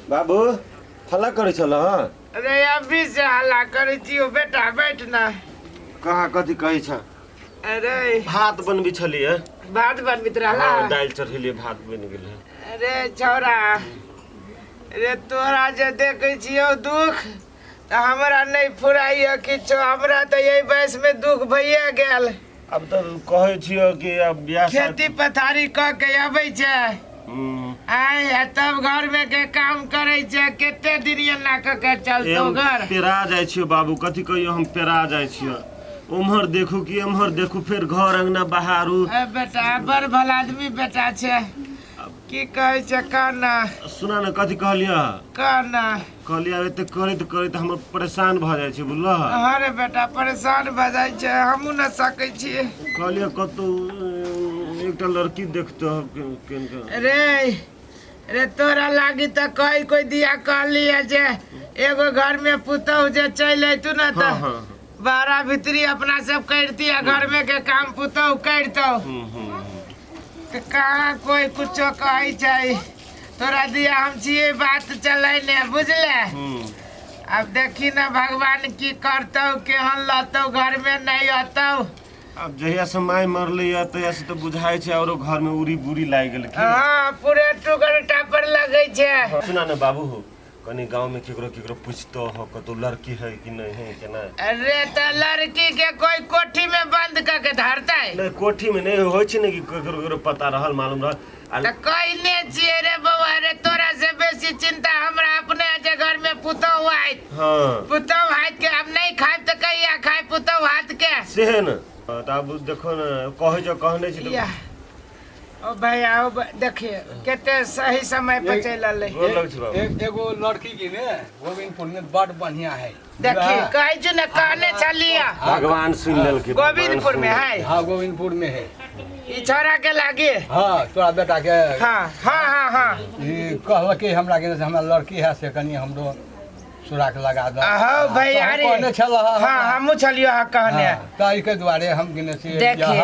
बाबू हल्ला करै छल हँ? अरे अभी से हल्ला करै छी बेटा, बैठ ना। कहाँ कथी कहै छ? अरे भात बनबै छलियै। भात बनबैत रहला? हँ, दालि चढ़ेलियै, भात बनि गेलै। अरे छौड़ा रे, तोरा जे देखै छियौ दुख तऽ हमरा नहि फुराइए किछो। हमरा तऽ एहि वयसमे दुख भइए गेल। आब तऽ कहै छियौ कि आब बियाह खेती पथारी कऽ के अबै छै आय, आ तब घर में के काम करै छै। कते दिन एना कऽ के चलतौ हम घर? पेरा जाइ छियौ बाबू, कथी कहियौ, हम पेरा जाइ छियौ। उम्हर देखू कि एम्हर देखू, फेर घर अंगना बहारू। ए बेटा, बड़ भला आदमी बेटा छै। की कहै छै, कह ना। सुना ने, कथी कहलियै? कह ना। कहलियै एते करैत करैत हम परेशान भऽ जाइ छी, बुझलह? हँ रे बेटा, परेशान भऽ जाइ छै, हमहूँ न सकै छियै। कहलियै कतौ एकटा लड़की देखतह केन के। रे रे, तोरा लागी तऽ कई कोई दिया कहलियै जे एगो घर में पुतहु जे चलि अयतु ने तऽ हाँ हाँ बारा भीतरी अपना सब करती आ घर में के काम पुतहु करतौ। हम्म हम्म तऽ कहाँ कोई कुछो कहै छै। तोरा दिया हम छियै बात चलैने, बुझले? आब देखी ने भगवान की करतौ, केहन लतौ, घर में नहीं अतौ। आब जहिया से माय मरलै या तहिया से तऽ बुझाइ छै औरो घर में उड़ी बुरी लागि गेल की। हाँ, पूरे टुकड़ टापर लगै छै। सुना ने बाबू हो, कनी गांव में केकरो केकरो पूछतो हो, कतौ लड़की है कि नहीं है केना। अरे तऽ लड़की के कोई कोठी में बंद कऽ के धरतै? नहीं, कोठी में नहीं होइ छै ने कि केकरो केकरो पता रहल, मालूम रहल आ तऽ कहने छियै रे बौआ रे, तोरा से बेसी चिंता हमरा अपने जे घर में पुतहु आयत। पुतहु हाथ के आब नहीं खायब तऽ कहिया खायब पुतहु हाथ के? से है ने। हाँ, तऽ आब देखो ने, कहै जो कहने छी तऽ या ओ भैया, ओ देखिए कते सही समय पर चलि अलै। गोर लगै छै बाबू। एगो लड़की के ने गोविंदपुर में बड़ बढ़िया है। देखी, कहै छी ने, कहने छलियै। भगवान सुनि लेलकै, भगवान गोविंदपुर में सुनि है। हाँ, गोविंदपुर में है। ई छोरा के लागे? हाँ, तोरा बेटा के। हाँ हाँ हाँ हाँ ई कहलकै हमरा के से हमरा लड़की है से कनि हमरो सुराक लगा दऽ। अहो भैया रे। कहने छल। हाँ, हमहूँ छलियो हाँ कहने। ताहिके दुआरे हम गिने छी। देखिए।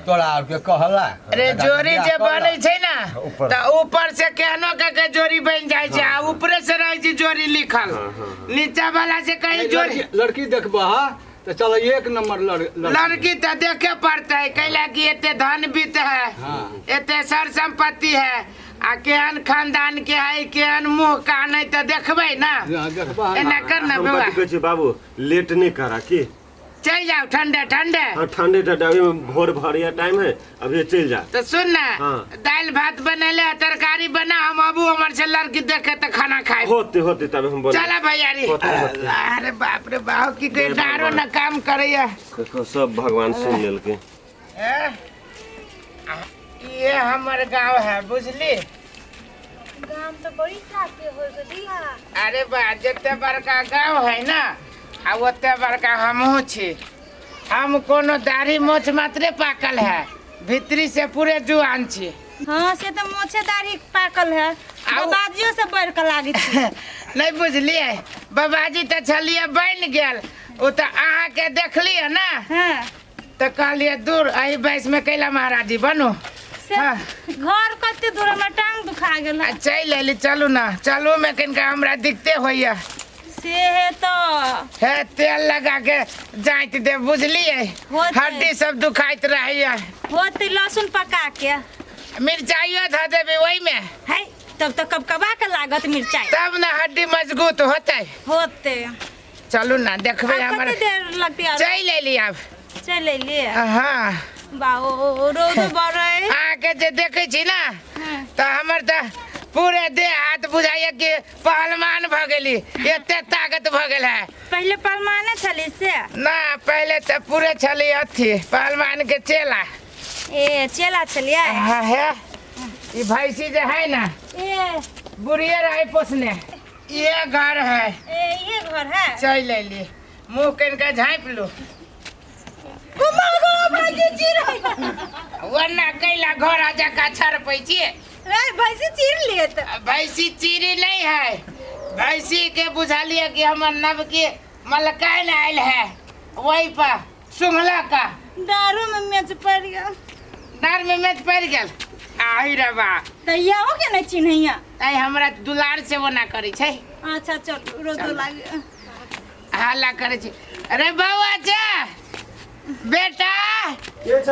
तोरा आरके कहला। अरे जोड़ी जे बनै छै ने ऊपर। तऽ ऊपर से केहनो के के जोड़ी बनि जाइ छै आ ऊपरे से रहै छै जोड़ी लिखल, नीचा वाला से कहीं जोड़ी। लड़की देखबह तऽ चल एक नंबर लड़की। लड़की तऽ देखे पड़तै, कैला कि एते धन वित्त है, एते सर संपत्ति है, आ केहन खानदान के है, केहन मुंह कान है, तऽ देखबै ना। हाँ, देखबह। एना कर ना हम बौआ। कथी कहै छी बाबू, लेट नहीं करा की। चल जाओ ठंडे ठंडे। हाँ, ठंडे ठंडे, अभी भोर भरिया टाइम है, अभी चल जा। तो सुन ना। हाँ। दाल भात बनेले, तरकारी बना, हम अबू हमर से लड़की देखे तो खाना खाए। होते होते तब हम बोल। चला भैयारी। होते, होते। अरे बाप रे बाप, की कहे जय डारो भगवान। न काम करैया। देखो, सब भगवान सुन लेलकै। ए? ये हमर गांव है, बुझली? गाम तो बड़ी टाके हो गेली हा। अरे बा, जते बड़का गांव है ना आ ओते बड़का हमहूँ छी। हम कोनो दाढ़ी मोछ मात्रे पाकल है, भीतरी से पूरे जुआन छी। हाँ, से तो मोछे दाढ़ी पाकल है, बाबाजियो से बढ़ के लागे छी। नहीं बुझलिए, बाबाजी तऽ छलिए बनि गेल, ओ तऽ अहाँके देखलिए ना। तऽ कहलिए दूर एहि वयस में कैला महाराजी बनू। से घर कते दूर, हमरा टांग दुखा गेल। आ चलि अयली, चलू ना, चलू में कनिका हमरा दिक्कते होइया। से है तो हे तेल लगा के जाँति देब, बुझलिए? होतै। हड्डी सब दुखाइत रहैया। होते लहसुन पका के। मिरचाइयो धऽ देबै ओहिमे। है तब तो कबकबा के लागत मिरचाई। तब ने हड्डी मजबूत होतै। होते। चलू ना, देखबै आब हमर। कते देर लगतै आब? चलि अयली आब। चलि अयली। हाँ। बाओ, रौद बड़ै। अहाँके जे देखै छी ना तऽ हमर तऽ पूरे देह हाथ बुझाइया कि पहलवान भऽ गेली, एते ताकत भऽ गेल है। पहिले पहलवाने छली से? ना, पहिले तऽ पूरे छली अथी पहलवान के चेला। ए चेला छलियै? हाँ, हे ई भैंसी जे है ना, ए बुढ़िए रहे पोसने। ये घर है। ए ये घर है। चलि अयली, मुँह कनि के झाँपि लू। वरना कैला घर आ जका छरपै छियै। रे भैंसी चीर लिए त। भैंसी चीरी नहीं है, भैंसी के बुझलिए कि हमर नव के मलकाइन आयल है, वही पर सुंघला का दारू में मेच पड़ गेल। दारू में मेच पड़ गेल। आही रे बा। त यहो के नहीं चिन्हैया। ऐ हमरा दुलार से वो ना करै छै। अच्छा चल रोदो लागे। हल्ला करै छै। अरे बौआ जा बेटा। के छ?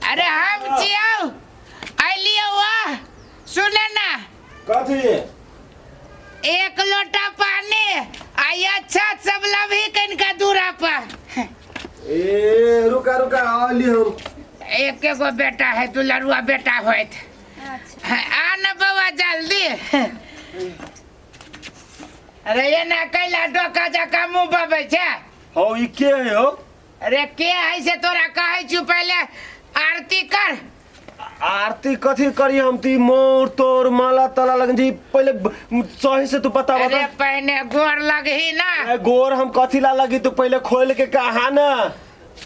अरे हम छियौ, अलियौ वा सुने ना। कथी? एक लोटा पानी आई अच्छा सब लभी कनिका दूरा पर। ए रुका रुका आली हम। एक एगो बेटा है दुलरुआ बेटा होइत। अच्छा आ न बौआ जल्दी। अरे ये ना कैला डोका जका मुँह बबै छै। हौ ई के है हो? अरे के है से तोरा कहै छु पहिले आरती कर। आरती कथी करी हम? ती मोर तोर माला ताला लगन जी पहिले सही से तू बता अरे बता। पहने गोर लगही ना। ए, गोर हम कथी ला लगी? तू पहिले खोल के कहा ना।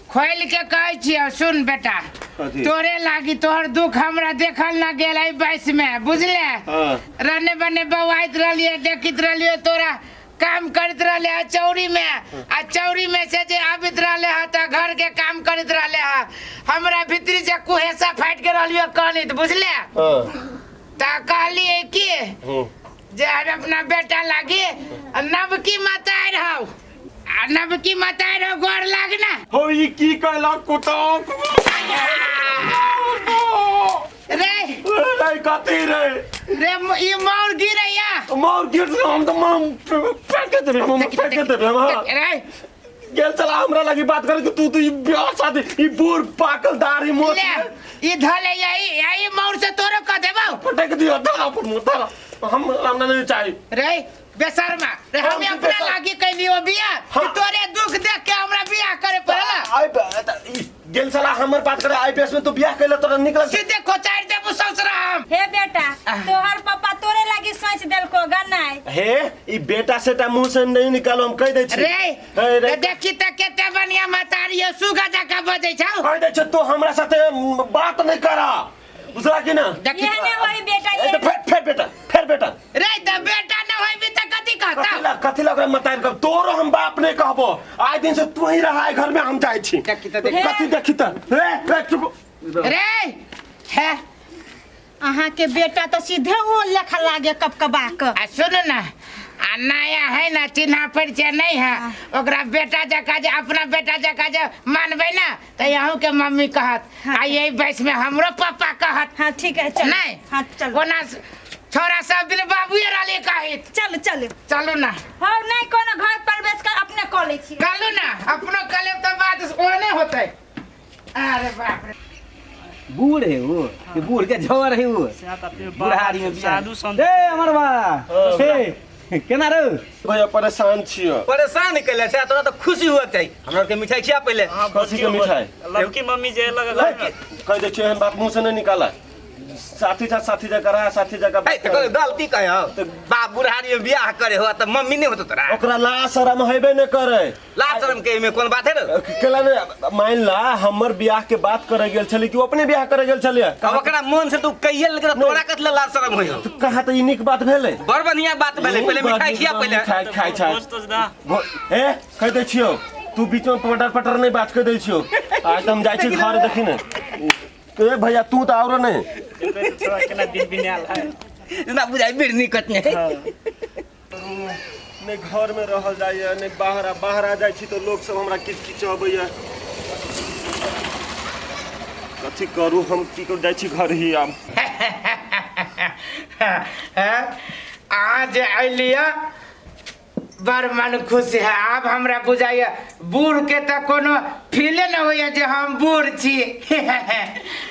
खोल के कहै छियौ सुन बेटा, कथी? तोरे लागी तोहर दुख हमरा देखल ना गेल एहि बयस में, बुझले? हाँ। रहने बने बौआइत रहलियै, देखैत रहलियै तोरा काम करैत रहले है चौरी में, आ चौरी में से जे आबित रहले है त घर के काम करैत रहले है। हमरा भीतरी से कुहेसा फाटि के रहलियो कहलित, बुझले? हाँ। त कहलियै कि हूँ। जे हम अपना बेटा लागी नवकी मताइ रहौ, आ नवकी मताइ रहौ गोर लागना। हो ई की कहला कुत्ता? रे रे कथी रे? रे ई मौर गिरैया। मोर गिर हम तो माम फेंक देबे, हम फेंक देबे हम। हाँ। रे गेल चला हमरा लगी बात करे कि तू तो ई ब्याह शादी ई बूढ़ पाकल दाढ़ी मोछ ले ई धले यही यही मौर से तोरो कह देबौ। पटक दियो धरा पर मुंह धरा, हम हमरा नहीं चाहिए। रे बेशर्मा रे हम हम अपना बेशर्म। लागी कैलियो बियाह, हाँ। कि तोरे दुख देख के हमरा बियाह करे पड़ला। आई ई गेल साला हमर बात करे आईपीएस में तू बियाह कैला तोरा निकल सीधे खोचार देबू ससुरा हम। हे बेटा तोहर पापा तोरे लागी सोच देलको गनाय। हे ई बेटा सेटा मुंह से नहीं निकालो हम कह दै छी। रे हे, रे देखी त केते बढ़िया मतारी हो सुगा जका बजै छौ। कह दै छी तू हमरा साथे बात नहीं करा, बुझला कि ना? देखी ये ने होई बेटा ए ये। त फेर फेर बेटा फेर बेटा। रे त बेटा न होइबी त कथी कहता? कथी ला कथी ला ओकरा मतारी कह तोरो हम बाप नहीं कहबो। आइ दिन से तू ही रहा घर में हम जाइ छी। देखी त देखी। कथी देखी त? रे रे चुप। रे हे अहाँ के बेटा तो सीधे ओ लेखा लागे कपकबा के। आ सुन ना, आ नया है ना चिन्हा परिचय नहीं है, ओकरा बेटा जका जे अपना बेटा जका जे मानबै ना त यहूँ के मम्मी कहत, आ यही बयस में हमरो पापा कहत। हाँ ठीक है चल। नहीं हाँ चल। ओना छोरा सब दिन बाबुए रहले कहत। चल चल चलू ना। हाँ नहीं कोनो घर प्रवेश कर अपने कऽ लै छी। कहलू ना अपनो कले त बात ओने होतै। अरे बाप रे बूढ़ है वो, ये बूढ़ के झवर है वो। बुढ़ारी में बियाह। साधु संत। ए अमर बा हे केना रहो? भैया परेशान छियो। परेशान कैले छै तोरा त खुशी हुआ चाही। हमरा के मिठाई खिया पहिले। कथी के मिठाई? लड़की मम्मी जे लगा घर में। कह दै छियो एहन बात मुंह से नहीं निकाला। साथी जा साथी जा करा साथी जा का। ए त गलती कहे हो बाप बुढ़ारी में बियाह करे हो त मम्मी नहीं होतो तोरा। ओकरा ला शरम हेबे नहीं करे। ला शरम के में कोन बात है रे? केला ने मान ला हमर बियाह के बात करे गेल छली कि ओ अपने बियाह करे गेल छलिए? अब ओकरा मन से तू कहिए लेकिन तोरा कथि ला शरम होय? कहा त ई नीक बात भेलै। बड़ बढ़िया बात भेलै। पहिले मिठाई खिया पहिले। मिठाई खाइ छै। भोज तोज दा। ए कह दै छियो तू बीच में पटर पटर नहीं बात कह दै छियो। आज हम जाइ छी घर देखी ने। ए भैया तू त आरो नहीं। थोड़ा केना दिन बिनाल है ना बुझाइ बिरनी कतने। नहीं घर में रहल जाइए नहीं बाहर आ, बाहर आ जाइ छी तो लोग सब हमरा किच किच अबैया। कथी करू हम की करू जाइ छी घर ही आब। आज अलिया बड़ मन खुश है। आब हमरा बुझाइया बूढ़ के त कोनो फीले न होइया जे हम बूढ़ छी।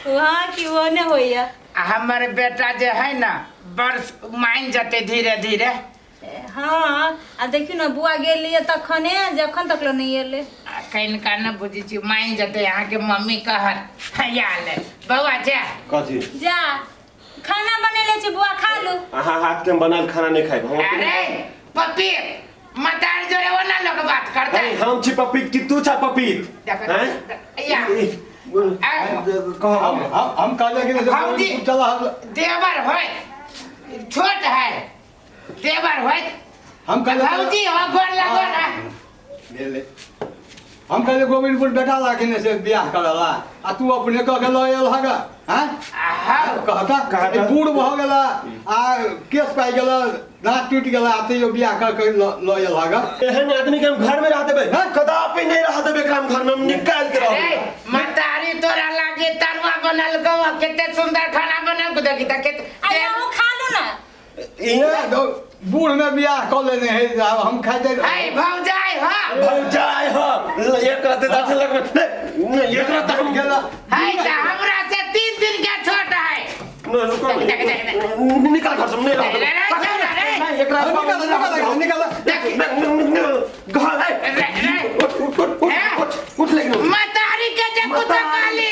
वहाँ की वो ने होइया। आ हमर बेटा जे है ना बड़ मान जते धीरे धीरे। हाँ आ देखियो ना बुआ गेलियै तखने जखन तक ले नहीं एलै। कनिका न बुझै छी मान जते अहाँके मम्मी कहत हैया ले बौआ जा। कथी? जा खाना बनेले छी बुआ खा लू। अहाँ हाथ के बनायल खाना नहीं खाइब हम। अरे पपी मतार जोरे वो ना लोग बात करते। हम छी पपीत कि तू छा पपीत? हैं? या हम कहले कि भौजी। चला हम देवर होय छोट है देवर होय हम कहले भौजी हो गोर लगो ना। ले ले। हम कहले गोविंदपुर बेटा लाके ने से बियाह करला आ तू अपने कह के लऽ आयल हग हैं कहता कहता। ई बूढ़ भऽ गेला आ केस पाइ गेला दाँत टूटि गेला आ तैयो बियाह कर के लऽ लऽ आयल हग। एहन आदमी के हम घर में रह देबै? हाँ? कदापि नहीं रह देबै एकरा हम घर में, हम निकाल के अरे रहबै। मतारी तोरा लागे तरुआ बनल गौ, कते सुंदर खाना बनल गौ, देखी त कते। अरे ओ खा लू ना। ए, बूढ़ में बियाह कऽ लेने है, आब हम खाइ जाय। है भौजाई ह। भौजाई ह, एक रात दाँत लगबै नहीं, नहीं, एक रात हम गेला। है त हमरा से 3 दिन के छोट है। नहीं, रुको। देख, देख, देख। निकाल घर से, नहीं रह रे, देबै। रे, छोड़ा, रे। नहीं, एक रात निकाल निकाल निकाल। देख घर है। रे, रे। उठ उठ उठ उठ उठ उठ लेकिन मतारी के जे कुछ कहली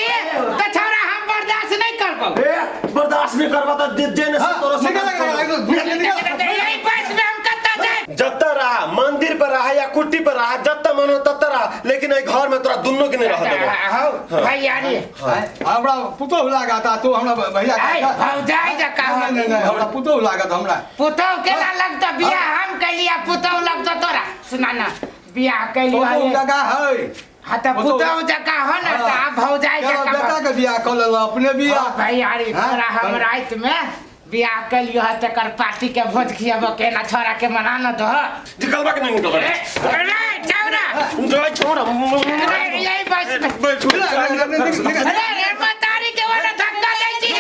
त छोरा हम बर्दाश्त नहीं करबो। ए, बर्दाश्त नहीं करबा त जे जे ने से तोरा से निकाल निकाल निकाल। यही पैस में हम कत्ता जाए। जत्ता रहा मंदिर पर रहा या कुट्टी पर रहा, जत्ता मन हो तत्ता रहा, लेकिन एहि घर में तोरा दुनू के नहीं रह देबो। हो भैयारी। हमरा पुतोहु लागत आ तू हमरा भैया। है भौजाई जका। नहीं नहीं नहीं, हमरा पुतोहु लागत हमरा। पुतहु केना लगतो? बियाह हम कैलिया, पुतहु लगतो तोरा? सुना ना, बियाह कैलिया। पुतोहु जका है। हाँ त पुतहु जका हो ना त आब भौजाई चलो, जका। बेटा के बियाह कऽ लेलक अपने बियाह। भैयारी हाँ? तोरा हम राति में बियाह कैलियो है तकर पार्टी के भोज खियाबो, केना छोरा के मना न दो। निकलबा के नहीं निकलबा? रे छौरा। जाय छोड़ा। रे यही बस में। अरे रे मतारी के वाला धक्का दै छी।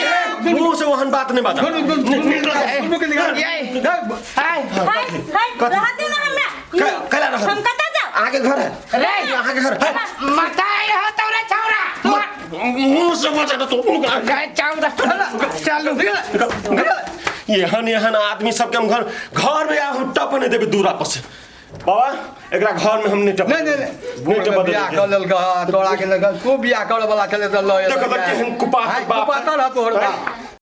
मुंह से वहन बात नहीं बाजा। दुनू के निकाल। यही हाय। हाय हाय, रह दे ना हमरा। कैला रह? हम कतऽ जाउ? अहाँ के घर है। रे अहाँ के घर है। मतारी हो तोरे छौरा। मुंह से बचा तो रे छौरा चलू। एहन एहन आदमी सबके हम घर घर में आब हम टप नहीं देबै दूरा पर से। बाबा एकरा घर में हम नहीं टप नहीं नहीं नहीं, नहीं टप बियाह कऽ लेलक हँ, तोरा के लेलक, तू बियाह करे वाला छलै तऽ लऽ देखो तऽ केहन कुपातर बाप। कुपातर है तोहर बाप।